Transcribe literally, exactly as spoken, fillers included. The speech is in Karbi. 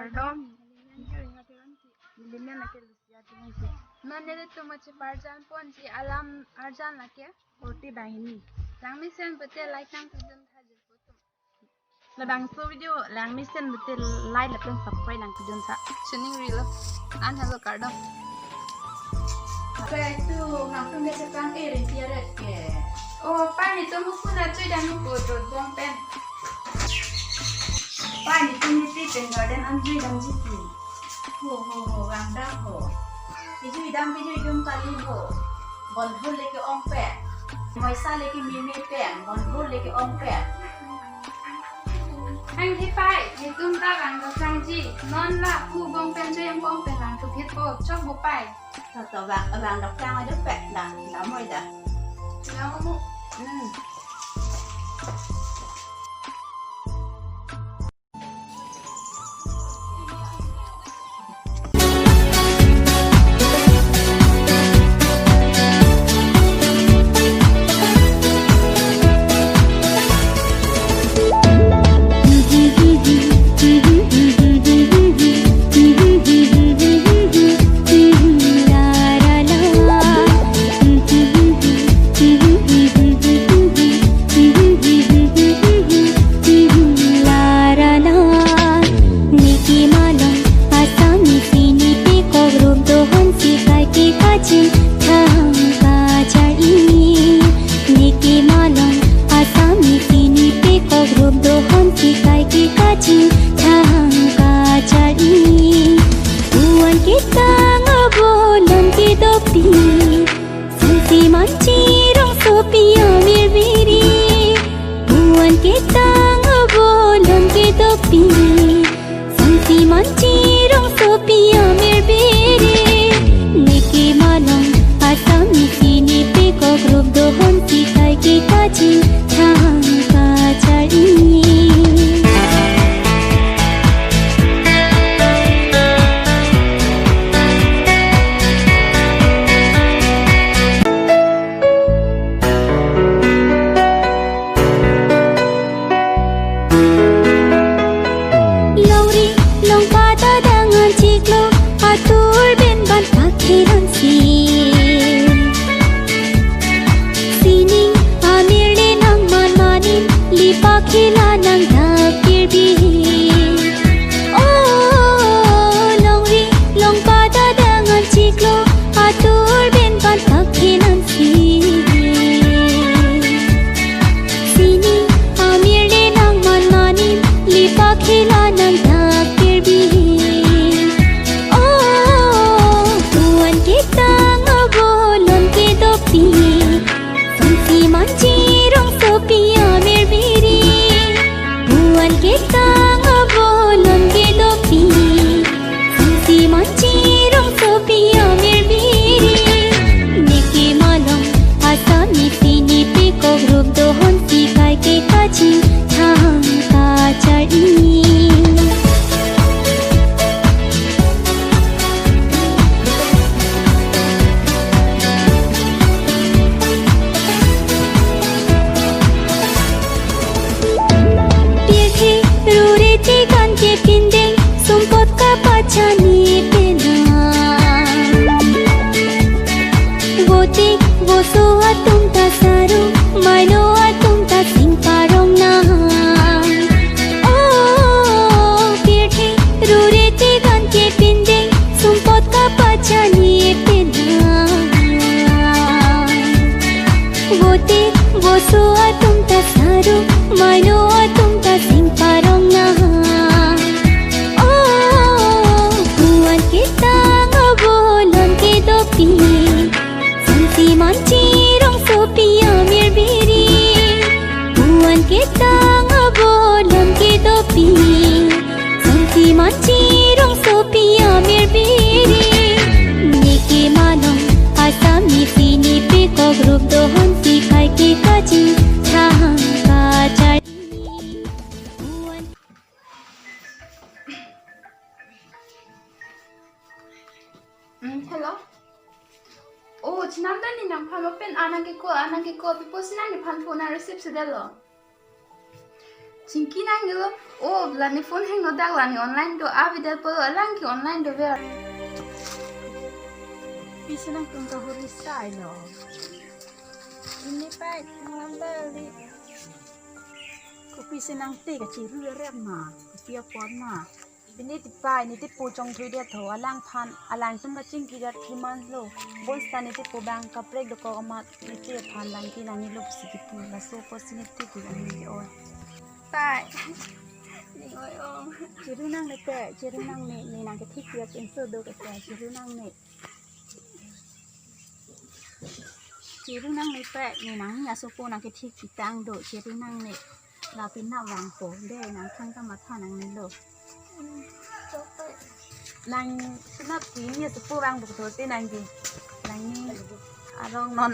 Kardom. Neli men lake Lucia Tingki. Non nelitum kacheparjan ponji alam arjan lake Korte Banghini. Langmesen pute like nangpidun tha jirpo atum. Labangso video langmesen pute like lapen subscribe nangpidun tha. Sining rilo. An halo, kardom. Apa itu nangtum biasa kan eh rinti aret ke. Oh, pa, netum huku na chui dam ni po drot bong pen. Pa, netum ni pi pen garden an jui dam jiki. Ho, ho, ho, vang dam ho. Ijui dam, ijui dum kali ho. Bondhur leke ong pen. Moisa leke mimi pen. Bondhur leke ong pen. Hang hi pai, netum ta vang dok changji. Non la pu bong pen jui ang bong pen vang tu phit po. Chok bo pai. To, to, vang, vang dok chang ajo pe da. Dam oi da. Vang mo. Hmm. Niki malom Assamese nipikok rup dohon si kaike kaching thang kachar-i. Niki malom Assamese nipikok rup dohon si kaike kaching thang kachar-i. Puan ketang abolon kedopi, sansi manchi rongsopi amir biri. Puan ketang abolon kedopi, sansi manchi rongsopi amir biri. Niki malom Assamese nipikok rup dohon si kaike kaching thang kachar-i. Longri longpa ta dang an chiklo, atur ben ban pakhelan si. Sining amir le nangman manin, li pakhela nang dak kirbi. Oh, longri longpa ta dang an chiklo, atur ben ban pakhelan si. Sining amir le nangman manin, li pakhela nang dak kirbi. Oh, puan ketang abolon kedopi, sansi manchi rongsopi amir biri. Puan ketang abolon kedopi, sansi manchi rongsopi amir biri. Niki malom Assamese nipikok rup dohon si kaike kaching thang kachar-i. Pirthe rure tikan ke pindeng, sumpot kapachani penang. Votik voso atum ta saru, maino atum ta sing parong nang. Oh, pirthe rure tikan ke pindeng, sumpot kapachani penang. Votik voso atum ta saru, maino atum ta sing parong nang. Oh, puan ketang abolon kedopi, sansi manchi rongsopi amir biri. Puan ketang abolon kedopi, sansi manchi rongsopi amir biri. Niki malom Assamese nipikok rup dohon si kaike kaching thang kachar-i. Mm, hello. Oh, chenam ta ne nangphan mo pen, ah, nang ke call, ah, nang ke call, pi pusi nang nephan phone nang receive si detlo. Chingki nang nilo. Oh, lani phone hangno dak, lani online do, avidal pulo, alang ke online dover. Pisi nangtum kahuri style lo. Ini pa, nang beli. Kopisi nangte kachiru rem ma, kopi apot ma. Pini tipa, ne tipo chongthudet ho, alangphan, alangtum kachingki rat three months lo. Bonta ne tipo bang kaprek dokok amat, ne te aphan lang ke nangni lo pusi kipu, laso apotsi ne te ke lang ke oi. Pai. Ning oi ong. Chiru nangne pe, chiru nangne, ne nang kethik piak inso do ke pe, chiru nangne. Chiru nangne pe, ne nangni asopo nang kethik pitang do, chiru nangne. Lapen nang vangpo, de nang thang kamatha nangne lo. Nang sunat pini asopo vangpo thote nangke. Nangni arong non.